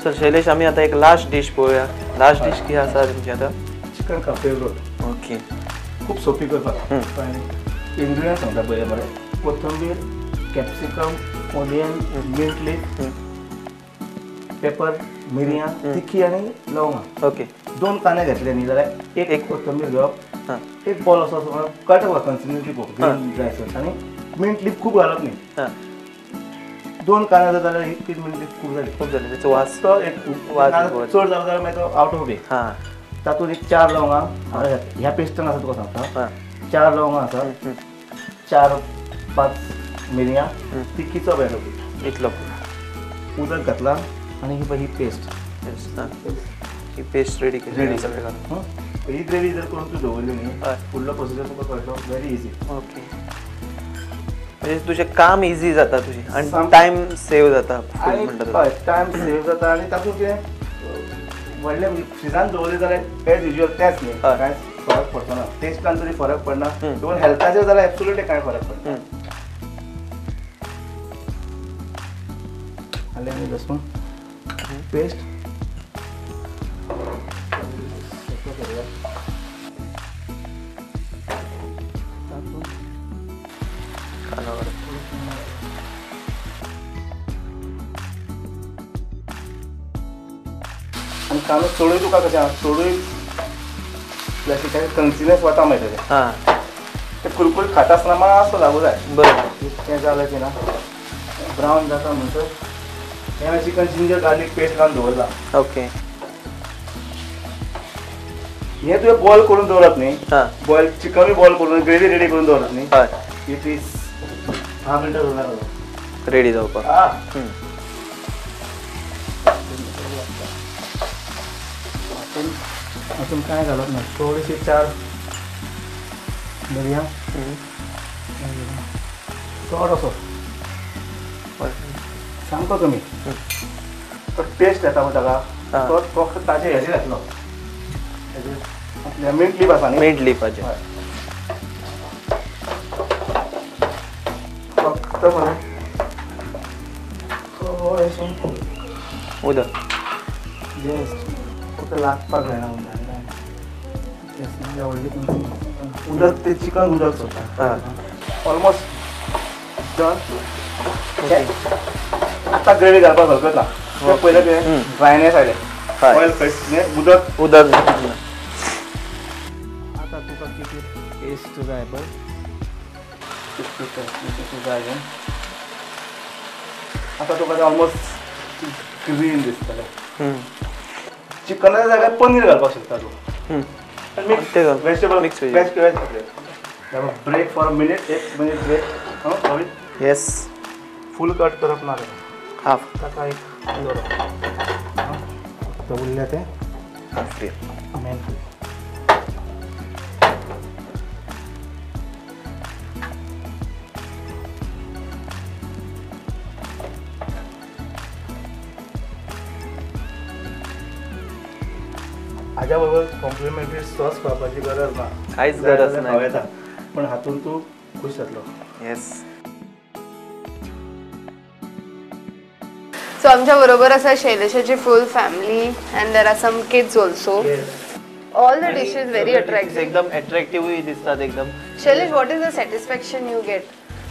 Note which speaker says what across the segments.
Speaker 1: Sir Shailesh आमी आता एक लास्ट डिश पळोवया. लास्ट डिश कितें आसा तुमची आता?
Speaker 2: Chicken cafe role. Okay. खूब सोपी करपाक. इन्ग्रिडियंट्स सांगता पयलें मरे. कोथंबीर, capsicum, onion, mint leaf, pepper, मिरयां, तिखी आनी लवंगां. ओके. 2 कांदे घेतले न्ही जाल्यार एक कोथंबीर घेवप, एक बॉल असो कळटा तुका कन्सिस्टन्सी पळोवप जाय सर. आनी मिंट लीफ खूब घालप न्ही. 2 कांदे जाल्यार एक मिंट लीफ खूब जाली.
Speaker 1: खूब जाली. तेचो वास
Speaker 2: तो एक वास चड जालो जाल्यार मागीर तो आवट ऑफ वे. तातूंत एक 4 लवंगां, ह्या पेस्टान आसा तुका सांगता, 4 लवंगां आसा, 4-5 मिरयां, तिखीचो बेलो
Speaker 1: इतलो
Speaker 2: उदक घातला आनी ही पळय ही पेस्ट.
Speaker 1: ही पेस्ट रेडी केली सगळें घालून.
Speaker 2: ही ग्रेवी जर करून तूं दवरली न्ही फुडलो प्रोसिजर तुका कळटलो व्हेरी इजी.
Speaker 1: ओके. म्हणजे तुजें काम इजी जाता तुजें आनी टायम सेव जाता.
Speaker 2: हय, टायम सेव जाता आनी तातूंत कितें व्हडलें फ्रिजान दवरलें जाल्यार एज युजल तेंच न्ही, कांयच फरक पडचो ना. टेस्टान तरी फरक पडना, इवन हेल्थाचेर जाल्यार एब्सोल्युटली कांय फरक पडना. आलें आनी लसूण पेस्ट. आनी कांदो चडूय तुका कशें आसा, चडूय प्लस क्रंचीनेस वता मागीर तेजें. ते कुरकुरीत खाता आसतना मातसो लागू जाय.
Speaker 1: बरोबर.
Speaker 2: तें जालें की ना ब्रावन जाता म्हणसर हें हांवें चिकन जिंजर गार्लीक पेस्ट घालून दवरला.
Speaker 1: ओके.
Speaker 2: हें तुवें बॉयल करून दवरप न्ही, बॉयल चिकनूय बॉयल करून ग्रेवी रेडी करून दवरप न्ही. It is 10 मिनटां दवरना
Speaker 1: रेडी जावपाक.
Speaker 2: हातूंत कांय घालप ना, थोडीशी 4 मिरयां, थोडोसो सामको कमी तो टेस्ट येता पळय ताका, तो फक्त ताजे हेजेर घातलो आपल्या मिंट लीफ आसा न्ही,
Speaker 1: मिंट लीफाचेर
Speaker 2: फक्त मरे थोडेशें
Speaker 1: उदक
Speaker 2: जस्ट फक्त लागपाक जायना म्हणटा व्हडली उदक, ते चिकन उदक सोडटा. Almost done. आतां ग्रेवी घालपाक हरकत ना. पयलें कितें ड्रायनेस आयलें, ऑयल खंयच उदक
Speaker 1: उदक.
Speaker 2: आतां तुका कितें टेस्ट जाय पळय जाय. आतां तुका तें ऑलमोस्ट ग्रीन दिसतलें. चिकनाच्या जाग्यार पनीर घालपाक शकता तूं. Mix vegetable,
Speaker 1: mix
Speaker 2: veg veg. Break for a minute, 1 minute break.
Speaker 1: Yes.
Speaker 2: Full cut करप ना,
Speaker 1: हाफ
Speaker 2: ताका एक दवरप. उरलें तें
Speaker 1: हाफ
Speaker 2: मेन. हाज्या बरोबर कॉम्प्लिमेंटरी सॉस खावपाची गरज ना,
Speaker 1: कांयच गरज ना.
Speaker 2: येता पण हातून तूं खूश जातलो.
Speaker 1: येस.
Speaker 3: सो आमच्या बरोबर आसा शैलेशाची full family and there are some kids also. All the dishes very attractive,
Speaker 1: एकदम अट्रॅक्टिव्ह दिसतात एकदम.
Speaker 3: Shailesh, what is the satisfaction you get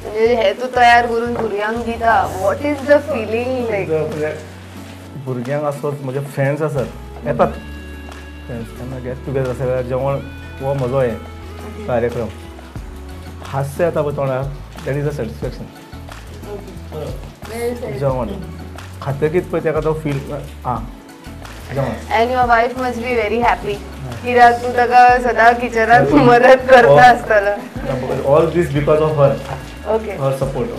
Speaker 3: म्हणजे हे तूं तयार करून भुरग्यांक दिता, what is the feeling like?
Speaker 2: भुरग्यांक असोच म्हजे फ्रेंड्स आसात, येतात फ्रेंड्स केन्ना गेट टुगेदर आसा जाल्यार जेवण हो म्हजो हें कार्यक्रम, हास्य येता पळय तोंडार, that is a satisfaction. जेवण खातकीच पळय ताका तो फील आं जेवण.
Speaker 3: And your wife must be very happy कित्याक तूं ताका सदां किचनांत मदत करता आसतलो.
Speaker 2: All this because of her.
Speaker 3: Okay.
Speaker 2: Her support.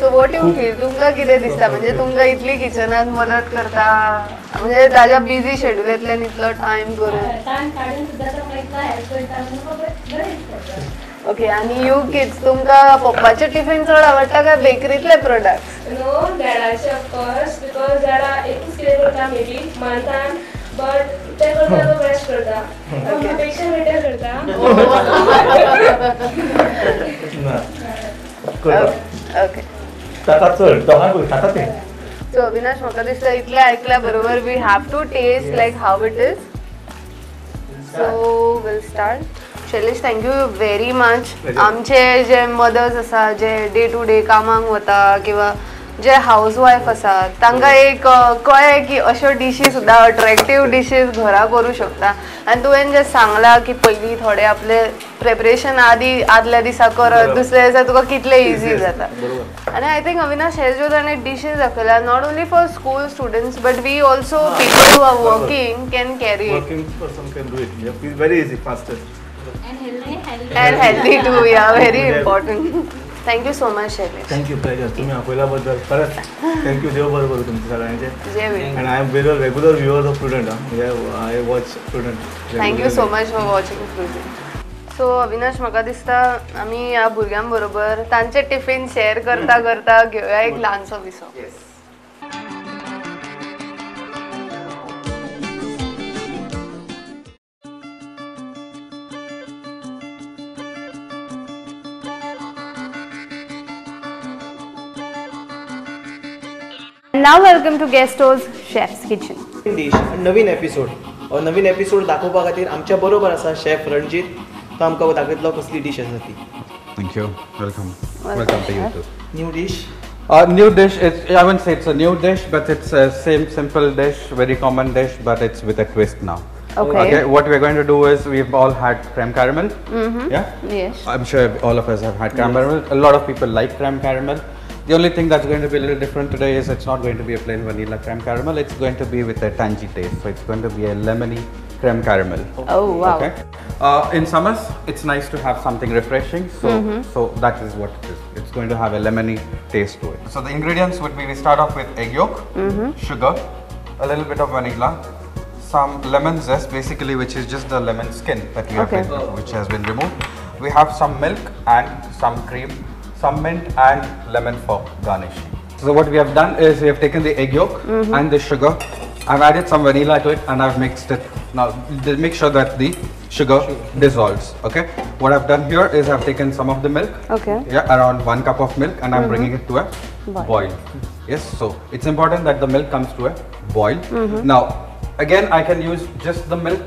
Speaker 3: So what you feel, तुमकां कितें दिसता म्हणजे तुमकां इतली किचनांत मदत करता म्हणजे ताज्या बिजी शेड्युलांतल्यान इतलो टायम करून?
Speaker 4: टायम काडून सुद्दां तो म्हाका इतलो हेल्प करता म्हणून म्हाका बरें दिसता.
Speaker 3: ओके. आनी you kids, तुमकां पप्पाचें टिफिन चड आवडटा काय बेकरींतले प्रोडक्ट्स?
Speaker 4: नो, डॅडाचे ऑफकोर्स, because डॅडा एकूच कितें करता मे बी मंथान, बट ते करता तो बेस्ट करता, मम्मा पेक्षा बेटर करता.
Speaker 2: ओके. ताका चड दोगांकूय खाता तें.
Speaker 3: सो अविनाश म्हाका दिसता इतलें आयकल्या बरोबर we have to taste like how it is. So we'll start. Shailesh, thank you very much. आमचे जे मदर्स आसा जे डे टू डे कामाक वता किंवा जे हावज वायफ आसा तांकां एक कळ्ळें की अश्यो डिशी सुद्दां अट्रॅक्टीव डिशीज घरा करूं शकता. आनी तुवें जें सांगलां की पयलीं थोडे आपले प्रेपरेशन आदी आदल्या दिसा करत दुसऱ्या दिसा तुका कितलें इजी जाता. आनी I think Avinash हे ज्यो ताणें डिशीज दाखयल्या not only for school students but we also people who are working can carry it.
Speaker 2: Working person can do it. It's very easy, faster.
Speaker 3: And healthy too, yeah, very important. Thank you so much, Shailesh.
Speaker 2: Thank you, pleasure. तुम्ही आपल्याबद्दल परत thank you. देव बरोबर तुमचे सगळ्यांचे. And I am very regular viewer of Prudent. I watch Prudent.
Speaker 3: Thank you so much for watching Prudent. So Avinash म्हाका दिसता आमी ह्या भुरग्यां बरोबर तांचे टिफिन शेअर करता करता घेवया एक ल्हानसो Wiseau.
Speaker 5: Now welcome to Guesto's Chef's Kitchen.
Speaker 1: Dish Naveen episode और नवीन एपिसोड दाखोवपा खातीर आमच्या बरोबर आसा शेफ रणजीत. तो आमकां दाखयतलो कसली डिश आसा ती.
Speaker 6: Thank you. Welcome. Welcome to you too.
Speaker 1: New dish.
Speaker 6: New dish. It's, I wouldn't say it's a new dish, but it's a same simple dish, very common dish, but it's with a twist now.
Speaker 5: Okay.
Speaker 6: Okay. What we're going to do is we've all had creme caramel.
Speaker 5: Mm-hmm.
Speaker 6: Yeah.
Speaker 5: Yes.
Speaker 6: I'm sure all of us have had creme caramel. A lot of people like creme caramel. The only thing that's going to be a little different today is it's not going to be a plain vanilla creme caramel. It's going to be with a tangy taste. So it's going to be a lemony creme caramel.
Speaker 5: Oh wow.
Speaker 6: Okay. In summers, it's nice to have something refreshing. So, so that is what it is. It's going to have a lemony taste to it. So the ingredients would be, we start off with egg yolk, sugar, a little bit of vanilla, some lemon zest basically, which is just the lemon skin that we have been, which has been removed. We have some milk and some cream, some mint and lemon for garnish. So what we have done is we have taken the egg yolk and the sugar. I've added some vanilla to it and I've mixed it. Now make sure that the sugar dissolves. Okay. What I've done here is I've taken some of the milk.
Speaker 5: Okay.
Speaker 6: Yeah, around 1 cup of milk, and I'm bringing it to a boil. Yes. So it's important that the milk comes to a boil. Now again, I can use just the milk,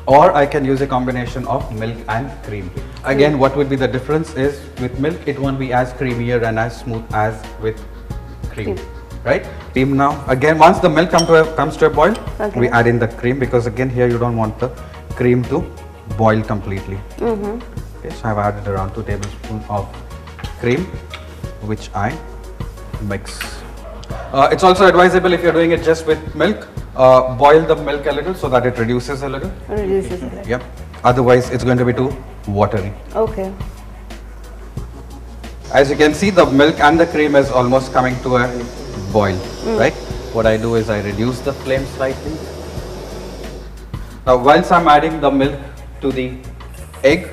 Speaker 6: or I can use a combination of milk and cream. Again, what would be the difference is with milk, it won't be as creamier and as smooth as with cream. Right? Cream now, again, once the milk comes to a boil, we add in the cream, because again here you don't want the cream to boil completely. Okay, so I've added around 2 tablespoons of cream, which I mix. It's also advisable if you're doing it just with milk, boil the milk a little so that it reduces a little.
Speaker 5: Reduces a little.
Speaker 6: Yep. Otherwise, it's going to be too watery.
Speaker 5: Okay.
Speaker 6: As you can see, the milk and the cream is almost coming to a boil, right? What I do is I reduce the flame slightly. Now, whilst I'm adding the milk to the egg,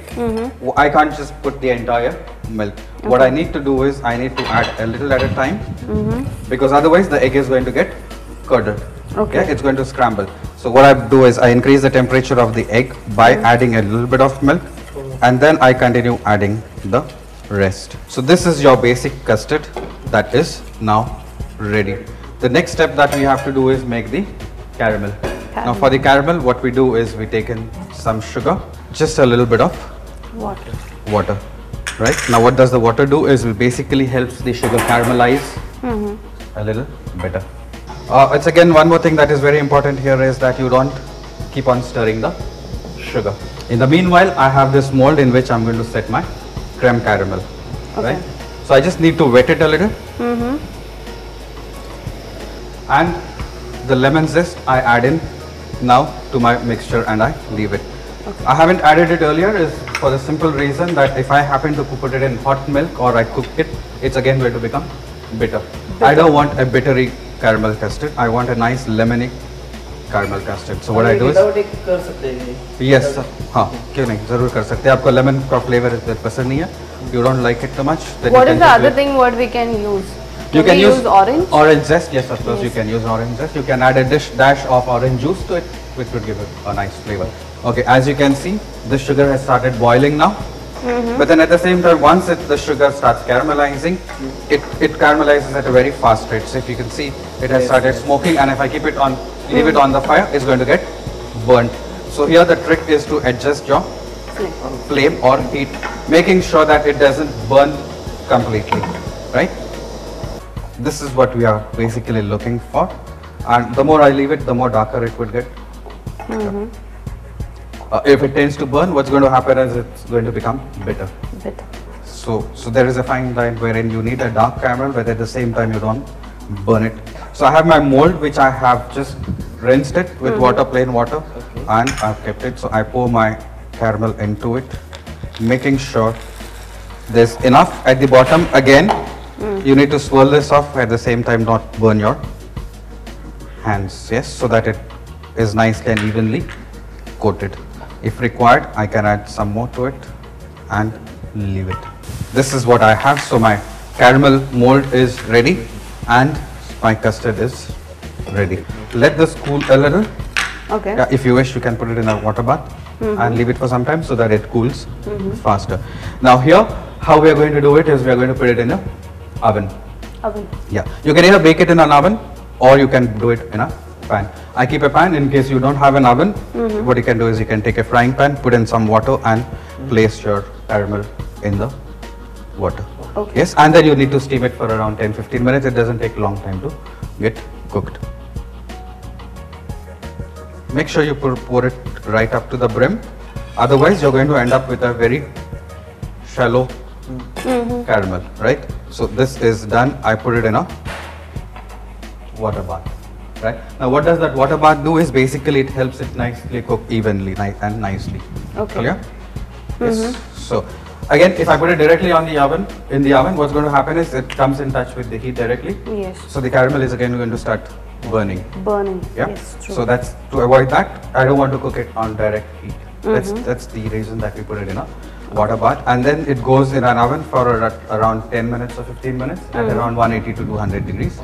Speaker 6: I can't just put the entire milk. What I need to do is I need to add a little at a time, because otherwise the egg is going to get curdled.
Speaker 5: Okay.
Speaker 6: Yeah, it's going to scramble. So what I do is I increase the temperature of the egg by adding a little bit of milk, and then I continue adding the rest. So this is your basic custard that is now ready. The next step that we have to do is make the caramel. Now for the caramel, what we do is we take in some sugar, just a little bit of water. Right? Now what does the water do is it basically helps the sugar caramelize a little better. It's again one more thing that is very important here is that you don't keep on stirring the sugar. In the meanwhile, I have this mold in which I'm going to set my creme caramel.
Speaker 5: Okay.
Speaker 6: Right? So I just need to wet it a little. And the lemon zest I add in now to my mixture and I leave it.
Speaker 5: Okay.
Speaker 6: I haven't added it earlier is for the simple reason that if I happen to put it in hot milk or I cook it, it's again going to become bitter. I don't want a bittery caramel custard. I want a nice lemony caramel custard. So what I do is
Speaker 1: कर सकते हैं.
Speaker 6: Yes, sir. हाँ, क्यों नहीं, ज़रूर कर सकते हैं. आपको lemon का flavor पसंद नहीं है, you don't like it too much. Then
Speaker 5: what is the other thing what we can use?
Speaker 6: You can use
Speaker 5: orange.
Speaker 6: Orange zest, yes, of course. Yes. You can use orange zest. You can add a dash of orange juice to it, which would give it a nice flavor. Okay, as you can see, the sugar has started boiling now. But then at the same time, once the sugar starts caramelizing, it caramelizes at a very fast rate. So if you can see, it has started smoking, and if I keep it on, leave it on the fire, it's going to get burnt. So here the trick is to adjust your flame or heat, making sure that it doesn't burn completely, right? This is what we are basically looking for, and the more I leave it, the more darker it would get. If it tends to burn, what's going to happen is it's going to become bitter.
Speaker 5: Bitter.
Speaker 6: So there is a fine line wherein you need a dark caramel, but at the same time you don't burn it. So I have my mold, which I have just rinsed it with water, plain water, and I've kept it. So I pour my caramel into it, making sure there's enough at the bottom. Again, you need to swirl this off, at the same time not burn your hands, yes, so that it is nicely and evenly coated. If required, I can add some more to it and leave it. This is what I have. So my caramel mold is ready and my custard is ready. Let this cool a little.
Speaker 5: Okay.
Speaker 6: Yeah, if you wish, you can put it in a water bath and leave it for some time so that it cools faster. Now here, how we are going to do it is we are going to put it in a oven.
Speaker 5: Oven.
Speaker 6: Yeah. You can either bake it in an oven or you can do it in a pan. I keep a pan in case you don't have an oven. What you can do is you can take a frying pan, put in some water and place your caramel in the water.
Speaker 5: Okay.
Speaker 6: Yes, and then you need to steam it for around 10-15 minutes. It doesn't take a long time to get cooked. Make sure you pour it right up to the brim. Otherwise, you're going to end up with a very shallow caramel, right? So this is done. I put it in a water bath. Right? Now what does that water bath do is basically it helps it nicely cook evenly and nicely.
Speaker 5: Okay.
Speaker 6: Clear? Yes. So again, if I put it directly on the oven, in the oven, what's going to happen is it comes in touch with the heat directly.
Speaker 5: Yes.
Speaker 6: So the caramel is again going to start burning.
Speaker 5: Burning.
Speaker 6: Yeah.
Speaker 5: Yes, true.
Speaker 6: So that's to avoid that. I don't want to cook it on direct heat. That's the reason that we put it in a water bath, and then it goes in an oven for around 10 minutes or 15 minutes at around 180 to 200 degrees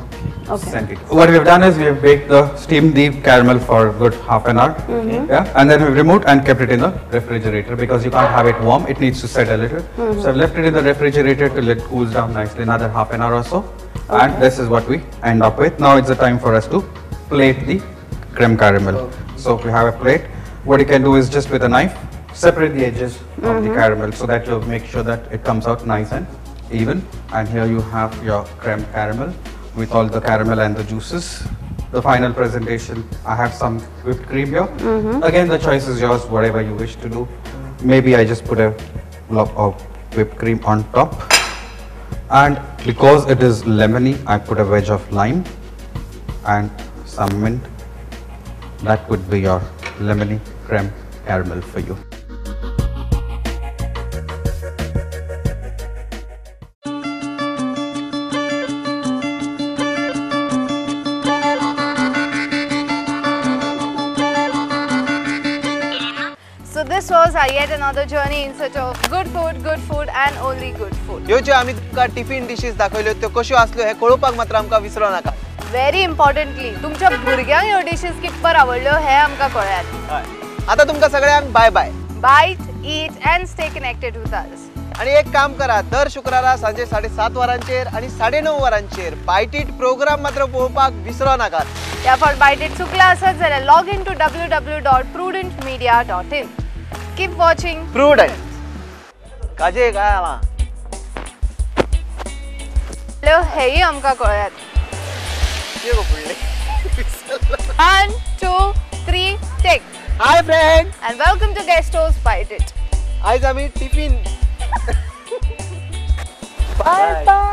Speaker 6: centigrade. What we have done is we have baked the steamed the caramel for a good half an hour, yeah, and then we've removed and kept it in the refrigerator because you can't have it warm; it needs to set a little. So I've left it in the refrigerator till it cools down nicely, another half an hour or so, and this is what we end up with. Now it's the time for us to plate the creme caramel. So if we have a plate, what you can do is just with a knife, separate the edges of the caramel so that you make sure that it comes out nice and even. And here you have your creme caramel with all the caramel and the juices. The final presentation, I have some whipped cream here. Again, the choice is yours, whatever you wish to do. Maybe I just put a blob of whipped cream on top. And because it is lemony, I put a wedge of lime and some mint. That would be your lemony creme caramel for you.
Speaker 3: So this was our yet another journey in search of good food and only good food.
Speaker 1: ह्यो ज्यो आमी तुमकां tiffin dishes दाखयल्यो त्यो कश्यो आसल्यो हें कळोवपाक मात्र आमकां विसरो नाका.
Speaker 3: वेरी इम्पॉर्टंटली तुमच्या भुरग्यांक ह्यो डिशीज कितपर आवडल्यो हें आमकां कळयात.
Speaker 1: आतां तुमकां सगळ्यांक bye bye.
Speaker 3: Bite, eat and stay connected with us.
Speaker 1: आनी एक काम करा, दर शुक्रारा सांजे 7:30 वरांचेर आनी 9:30 वरांचेर बायट it programme मात्र पळोवपाक विसरो नाकात.
Speaker 3: ह्या फावट बायट it चुकला आसत जाल्यार log in to www.prudentmedia.in. Keep watching
Speaker 1: Prudent. काजे काय आला
Speaker 3: हेय आमकां कळयात. 1, 2, 3, take.
Speaker 1: Hi friends
Speaker 3: and welcome to Guestos Bite It.
Speaker 1: आयज आमी टिफिन.
Speaker 3: Bye bye.